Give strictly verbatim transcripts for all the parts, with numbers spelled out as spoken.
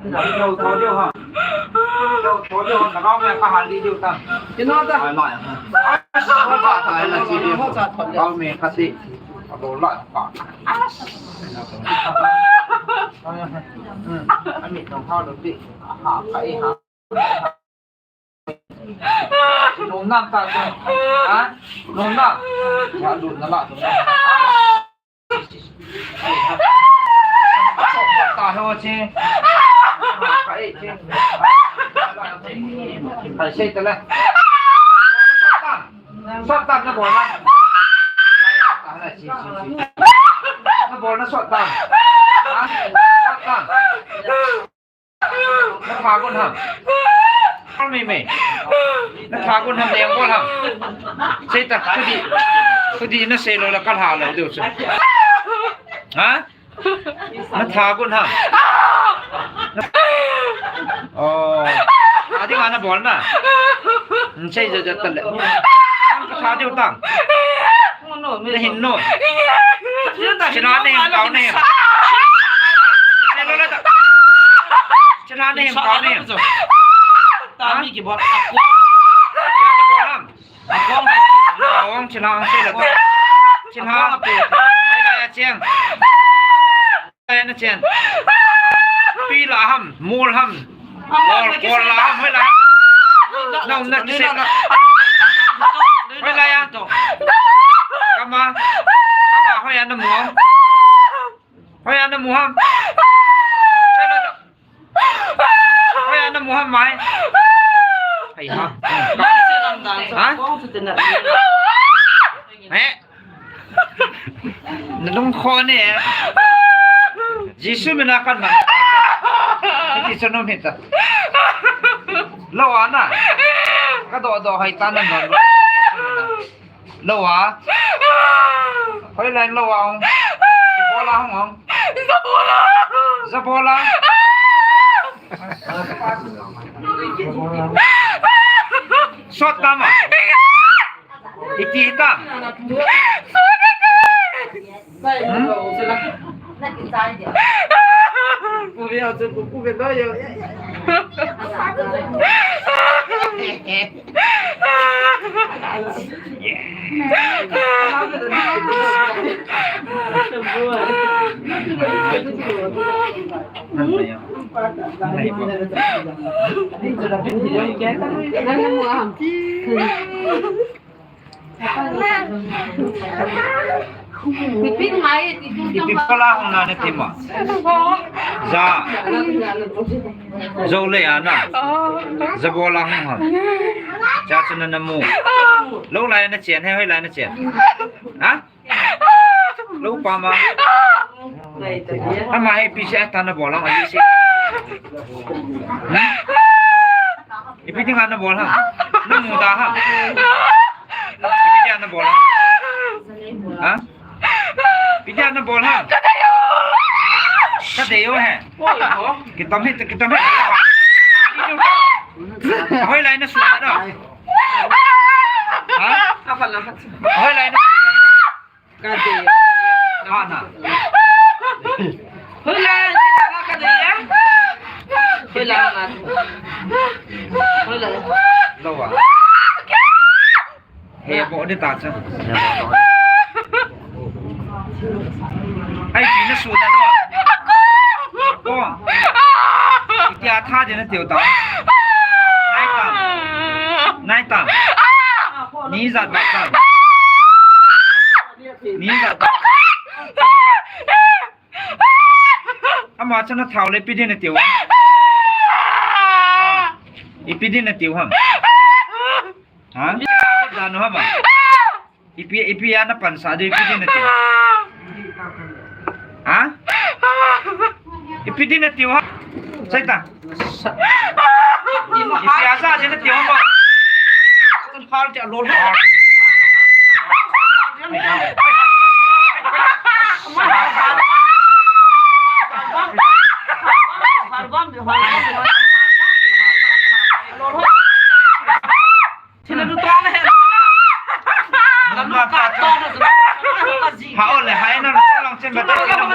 Jou tho diu ha. Jou tho diu ha, ka gao me ka hal di diu ta. Kino ta. Ai, mai. Ai, sa ba ta, ai, la chi diu. Gao me ka ti. A do la pa. Ai, mi tong ha lo ti. Ha, ka i ha. Lungna ta ta. Ha? Lungna. Ya, lungna la, lungna. Ta ho che. Ka e che. Ai, sei ta le. Sot tam na bol na. Na bol na sot tam. Ha? Sot tam. Na tha gon ham. Kol mei mei. Na tha gon ham, na eng bol ham. Sei ta, thudi. Thudi na sei lou le ka lha lou diu chu. Ha? Na tha gon ham. Oh. A ding a na bol na. Sei ja ja ta le. Nang ka tha diu tang. Na hin no. Chena ne hem, kau ne hem. Chena ne hem, kau ne hem. Ta mi kibol. Chena ne bol ham. Kong chena ang se la. Chena. Ai la ya cheng. Ai na chen. Pi la ham, mol ham. Kol, kol la ham, hoi la. Nau na kise. Hoi la ya. Kama. Kama hoi ya na mu ham. Hoi ya na mu ham. Hoi ya na mu ham mai. Hoi ha. Ha? Eh. Na lung kho ne. Jesu mina kan na. Ti chanu mita. Lo ana. Ka do do hai ta na no. Lo a. Hoi lai lo a ong. Bola ong ong. Zabola. Zabola. Sot tama. Iti hitam. Ipi ngai, ipi ngai. Ipi pala hung na na tima. Za. Zo le ana. Za bola hung ha. Cha chana na mu. Lo lai na chen, he hoi lai na chen. Ha? Lo pa ma. Ama he pi se ta na bola ma se. Ha? Ipi dinga na bol ham? Na mu da ham? Ipi dinga na bol ham? Ha? Ipi dinga na bol ham? Ka dei o he. Kitam he, kitam he. Hoi lai na su na. Ha? Hoi lai na. Ka dei. Ana. Hoi la, ka dei ya. Hoi la na. Hoi la. Lo wa. He bo de ta cha. Ai, pi na su na lo. Ko. Itia tha de na teu ta. Nai tam. Nai tam. Ni zat ba tam. Ni zat ba. Ama chana thau le ipi din na tiu. Ipi din na tiu ham. Ha? Dan ham. Ipi, ipi ana pansa de ipi din na tiu. Ha? Ipi din na tiu ha. Sai ta. Ipi asa din na tiu ha. Kan hal te alol. Hao le, hai na, sa lang chen bata, ina mo.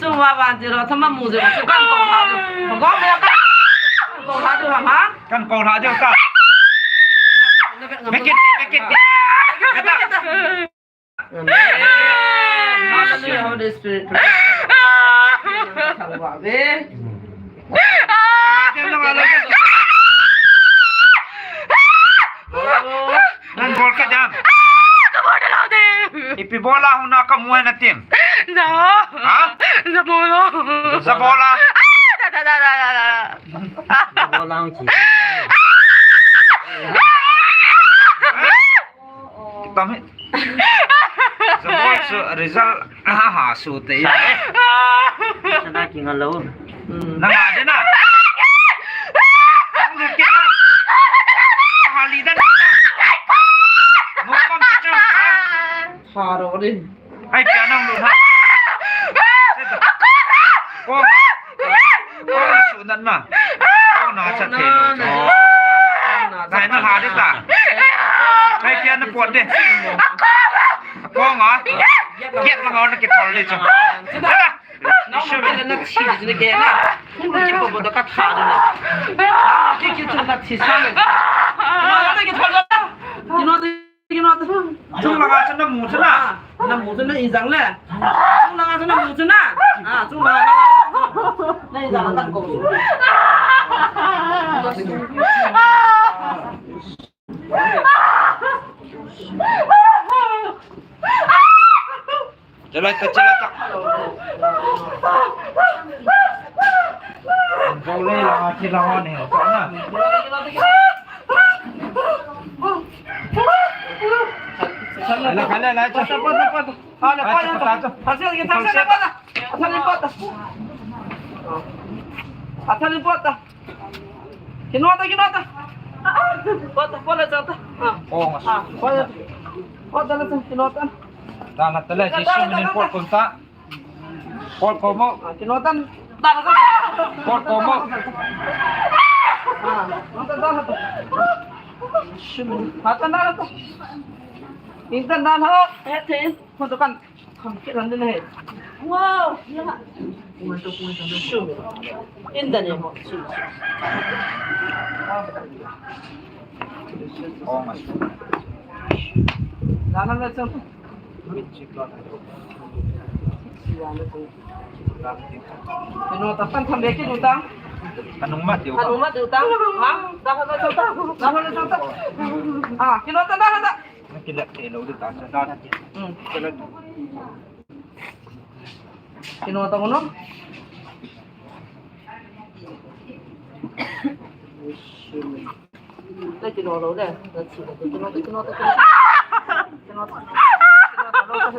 chu wa wan ti lo, thama mu je chu kan ko ha. Ko me ka. Ko ha du ha. Kan ko ha du ka. Make it, make it. Amen. Hallelujah, Holy Spirit. Nang bol ka jam. Ipi bola huna ka muai na tim. Ha? Zabola. Zabola. Zabola ang chi. Kitam hi. Sabol su result aha su te ya. Sana kinga lo. Nanga de na. Ang kita. Hali dan. Ngomam chichu. Haro de. Ai pia nang lu ha. Ko. Ko na su nan ma. Ko na cha the lo. Nai na ha de ta. Ai pia na pot de. Ko nga. Yet la nga na ki thol de chu. Na mo ke na thi de ke na. Ko ki po bo da ka tha de na. Ki ki chu na thi sa le. Na ki thol da. Ki no de. Chung langa chu na mu chu na. Na mu chu na i jang le. Chung langa chu na mu chu na. Ah, chung langa na i jang le kan ko. Chala ta, chala ta. Kau le la ki la wa ne, ta na. Ala kala la cha. Pata, pata, pata. Ala, pata, pata. Pata, pata. Pata, pata. Pata, pata. Kinota, kinota. Ah, ah. Pota, pota, pota. Ah. Oh, mas. Ah, pota. Pota, pota, kinota. Dala tala, Jisu minin pot konta. Pot komo. Ah, kinota. Dala, dala. Pot komo. Ah, kinota, dala. Jisu minin. Mata dala. Intan dala. Eh, tin. Pota kan. Wow, yeah. In the name of Jesus. Dana na chang. Ino ta pan tham beki utang. Kanung mat diu. Kanung mat diu tang. Ha? Dana na chang ta. Dana na chang ta. Ah, kino ta, dana ta. Nakilap thei lou ding ta, sa dan. Hmm. Kino ta mo no? Nakino lou le. Nakino, nakino, nakino.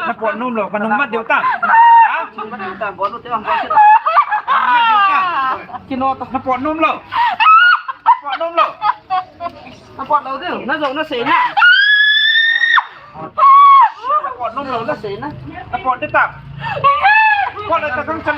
Napot nom lou, kanung mat diu ta. Ha? Mat diu ta, bol lou te, bol lou te. Mat diu ta. Kino ta. Napot nom lou. Napot nom lou. Napot lou diu, najou nasei na. Napot nom lou nasei na. Napot ding ta. Pot le ta kang chan.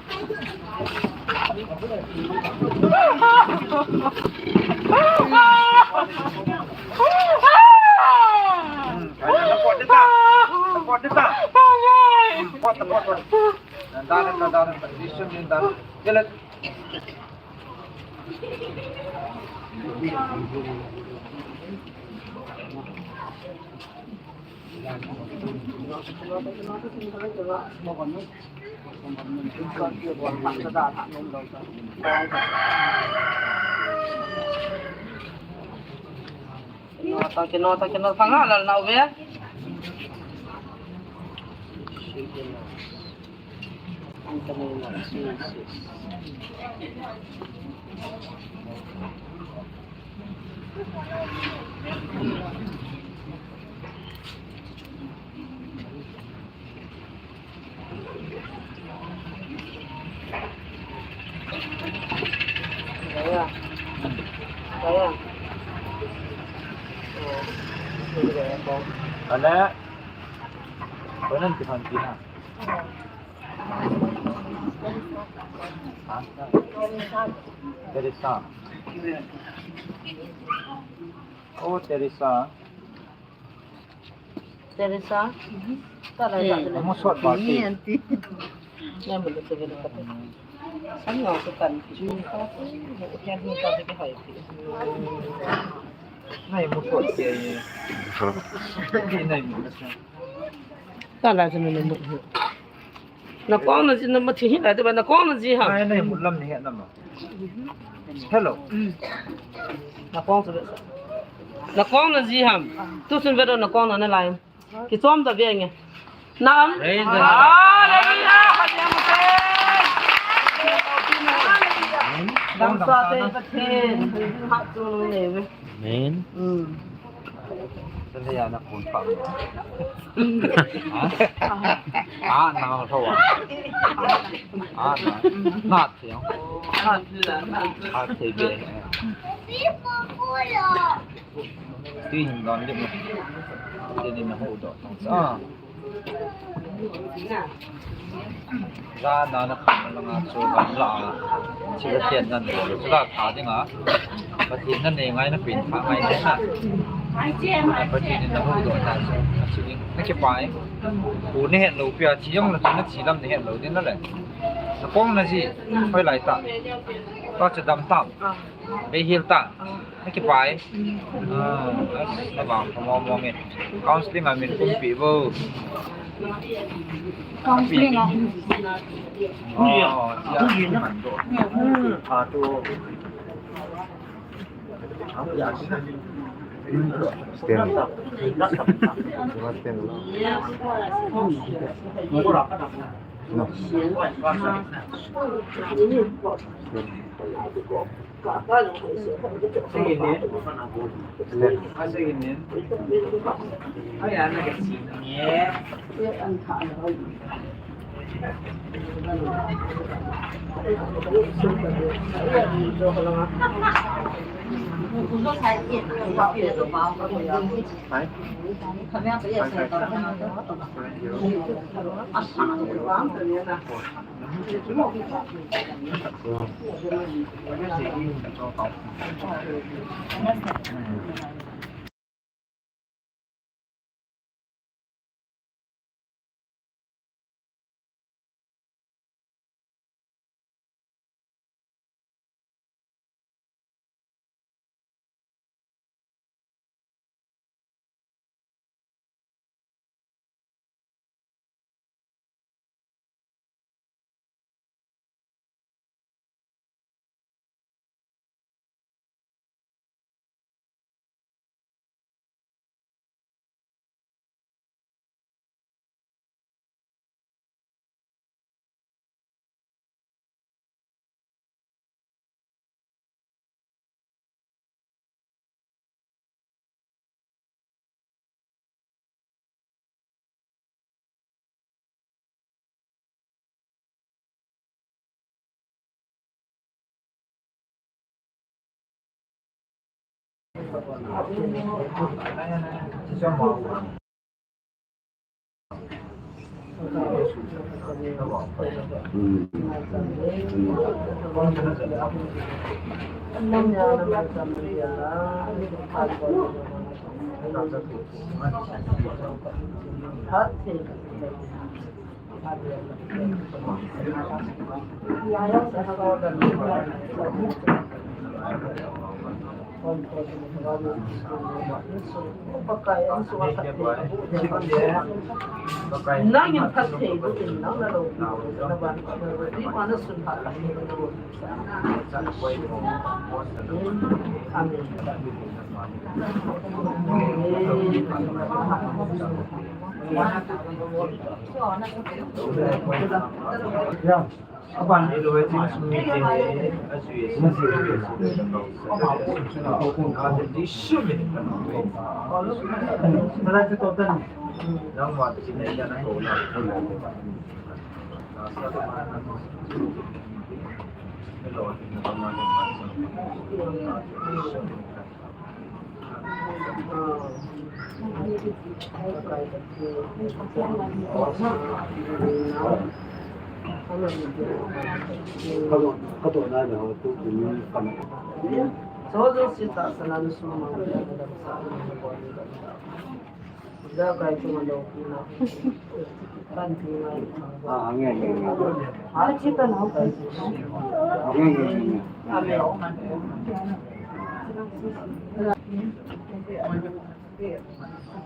Kino ta, kino ta, kino ta, nga lal nau ve. Ale, konan ki phan ki ha. Ha? Teresa. Oh, Teresa. Teresa. Tala, tala. Amo suat ba ti. Ni anti. Ni mo tu vele kata. Ano ko kan. Ni mo suat ti. Ni mo. Tala, tala, ni mo. Na kong na ji, na ma thi hi la de ba, na kong na ji ham. Ai, na mu lam ni he na ma. Hello. Na kong sa. Na kong na ji ham. Tu sun ve do na kong na na lai. Ki chom da ve nge. Naam. Hallelujah. Hallelujah. Dam sa te Pathen. Ha chu ne ve. Amen. Mm. Sale ya na phone pa. Ha? Ah, na ho wa. Ah, na. Na thiang. Ah, thei be. Ti hin don de mo. Ti ni na ho do. Ah. Jana na khan na nga chu gamla a. Chi ka tian nan chu la tha ding a. Pathen na nei ngai na pin tha ngai na. Pathen in na huhdoh na chu. Chi ding na kipah e. Pu na het lou pi a, chi jong na chu na chi lam na het lou ding na le. Na kong na ji. Hoilai ta. Ka chu dam tam. Bei hil ta. Na kipah e. Ah, na vang pha mong mong e. Counseling a min kumpi vo. Counseling a. Oh, ya. Ah, tu. Stand. Stand. No. Nang in phatthei boh in, nang na loupi boh in, na ban, na ban, na sun phat. Amen. Ah, nge, nge, nge. Nge, nge, nge, nge.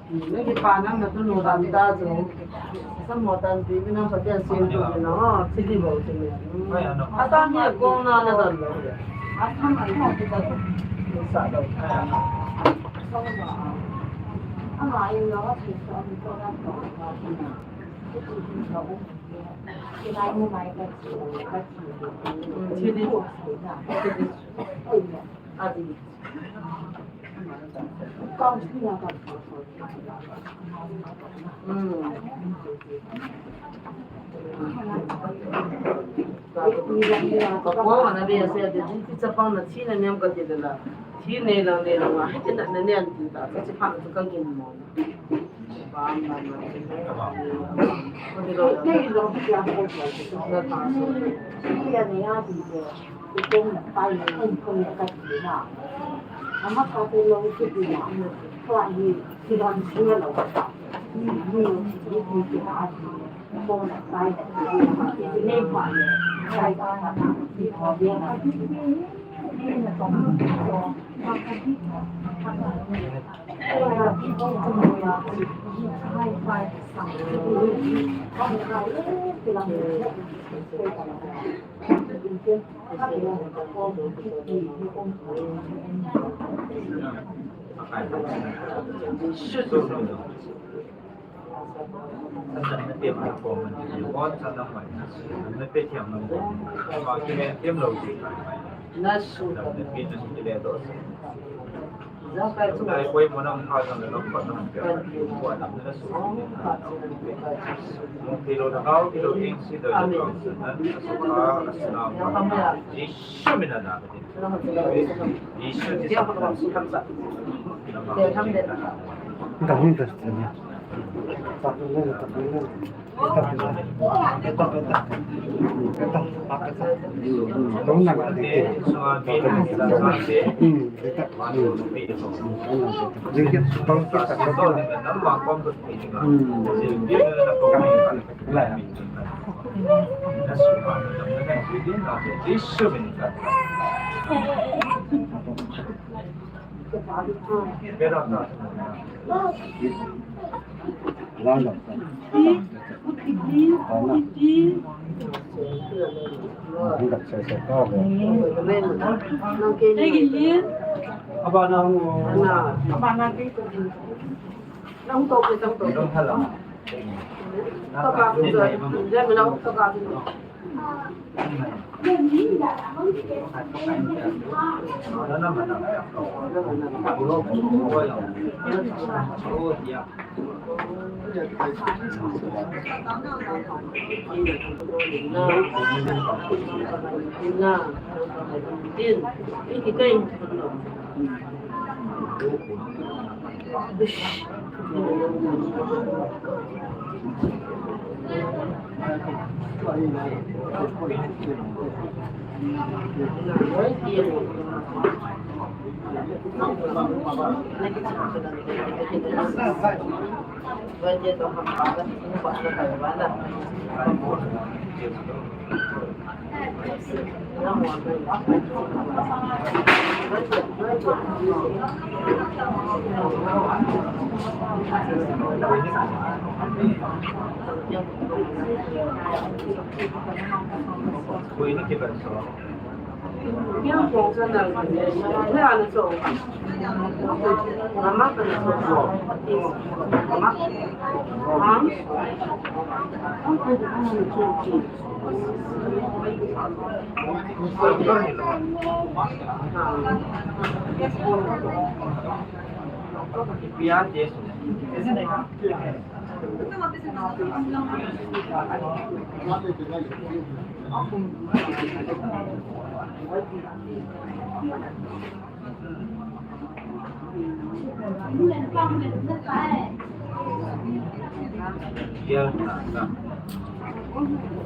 Nang kipa nang na tunu dan ta jo. Sa mo tan ti, mi nang sa tian sin tu ni na, si di bo si ni. Ata mi a kong na na dan lo. Sa lo. Ka kuang ana ve se de, di ti chapang na thi na nem ka ti de la. Thi nei lang nei lang a, hiti na na nen ti ta, ka chi phan chu ka gin mo. Ba ma na. Ko di lo. Na ta so. Ti a nei a ti de. Ti ken na pai na kum kum ka ti na. Ama ka te lo ti na. Ko a ni ti ram ti lo. Ni ni ni ti na.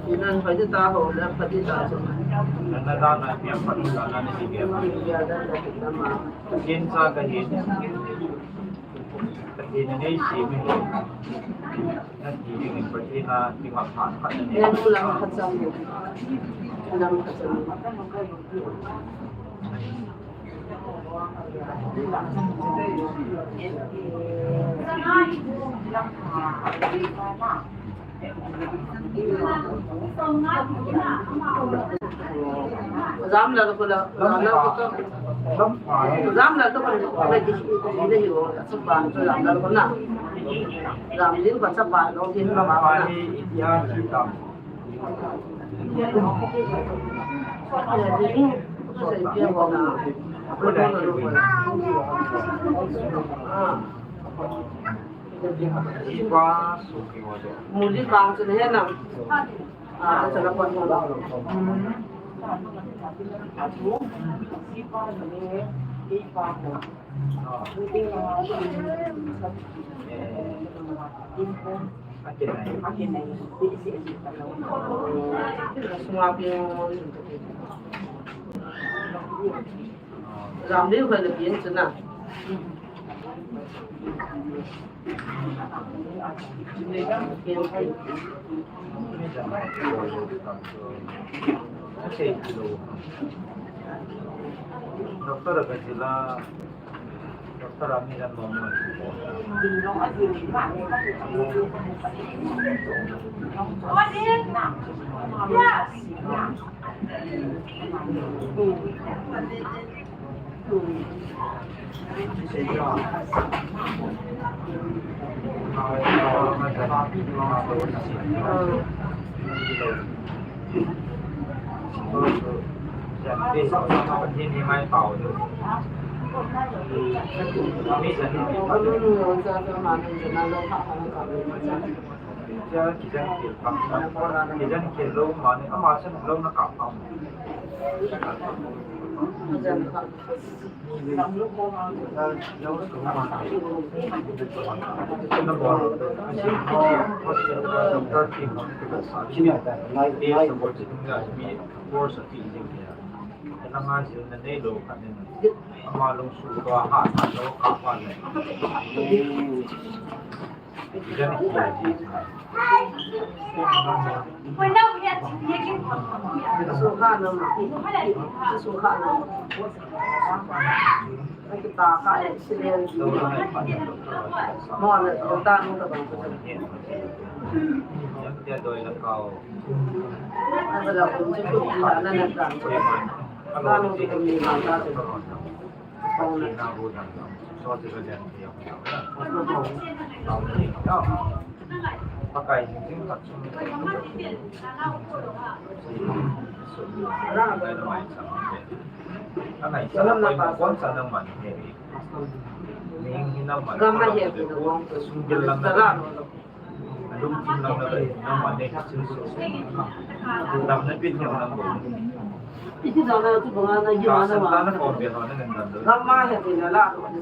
Inan pati ta ho, na pati ta so. Na da na piang pati ta na ni dia. Dia da da kita ma. Kin sa ka hin. Ka hin nei si mi. Na ti ni pati na ti ma pha pha ni. Lam khat sam. Lam khat sam. Jam lal ko la, jam lal ko to. Jam lal to ko la di, di le yo, sa pa, jam lal ko na. Jam lin ko sa pa, lo din ko ma na. Muli bang chu he na. Ah, ka chala pan ho la. Sunga pi. Jam deu kha le pian chu na. Doctor ka jila, doctor ami jan mo mo. Yes. Kijan kil pang, kijan kil lou mani, ama sen lou na kap pang. Ama lung su to ha ha lo kap pang le. Pakai jing jing tak sung. Anai sa na pai mo kon sa na man he. Ning hinam man. Gam na he ko sung gil lang na. Lum chim lang na pai, na man ne ka chim su. Dam na pit nyam lang bo. Iti dam na tu banga na gi ma na ma. Ka san ta na kon be ho na ngan dam do. Gam ma he ti na la ko ni.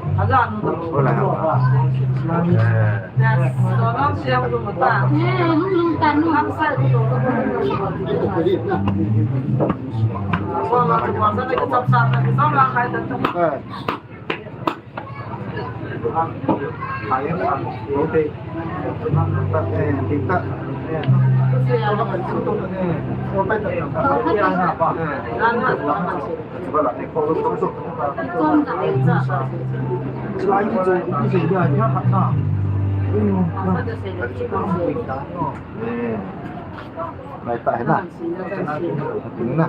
Hola, hola. Eh. Mai ta hina. Tina.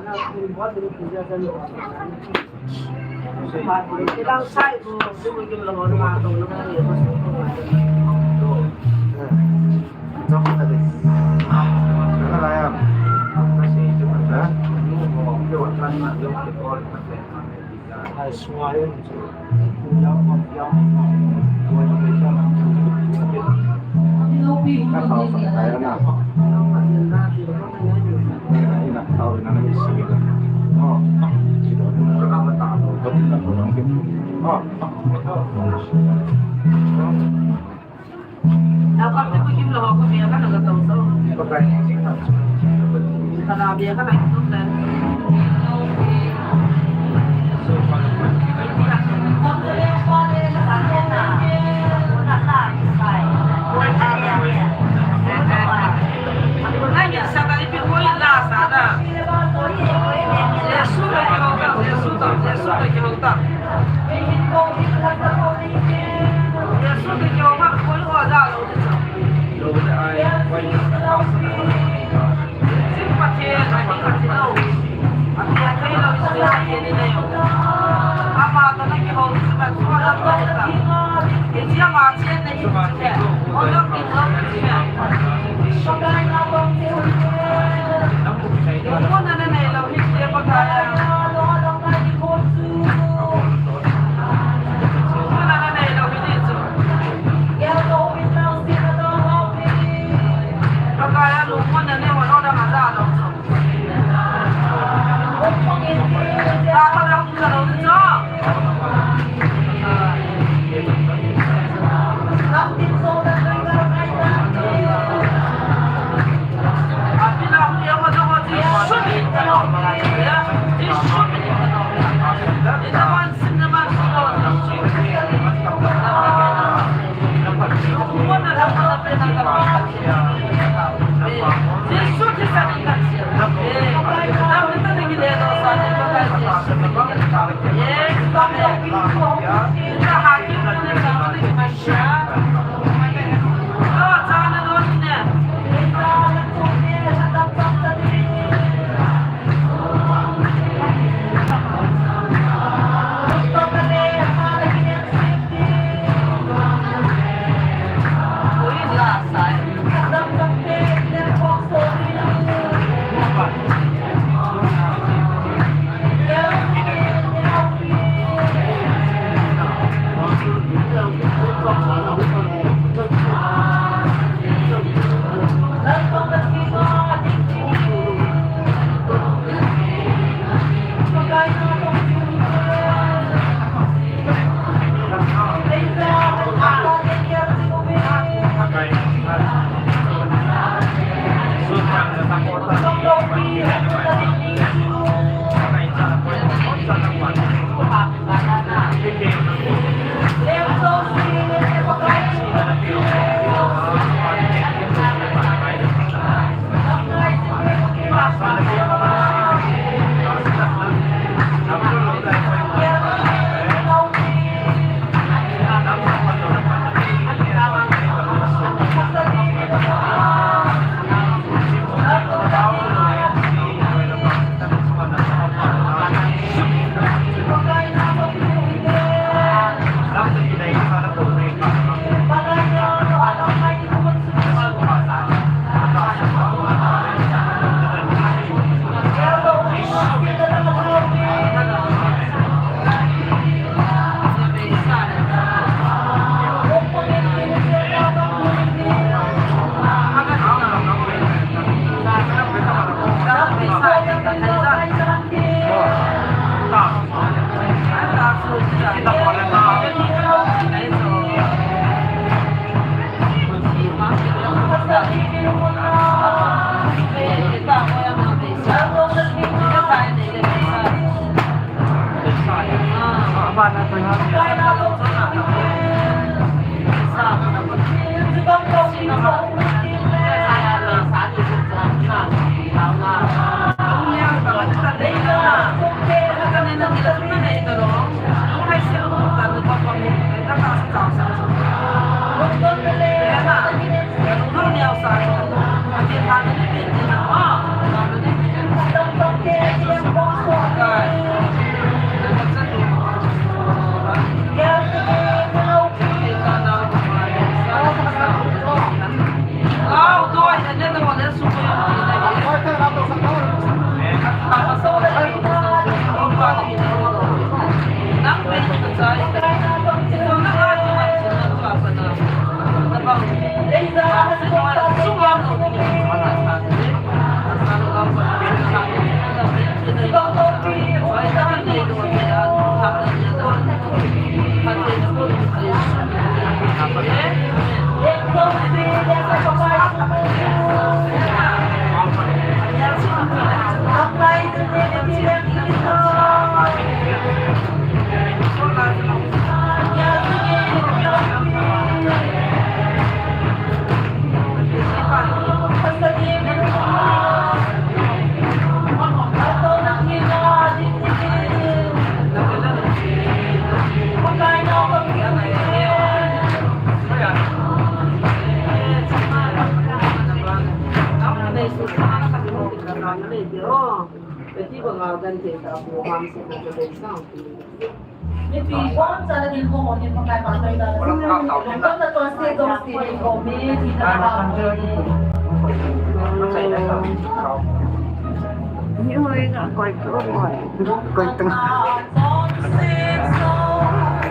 Koi teng.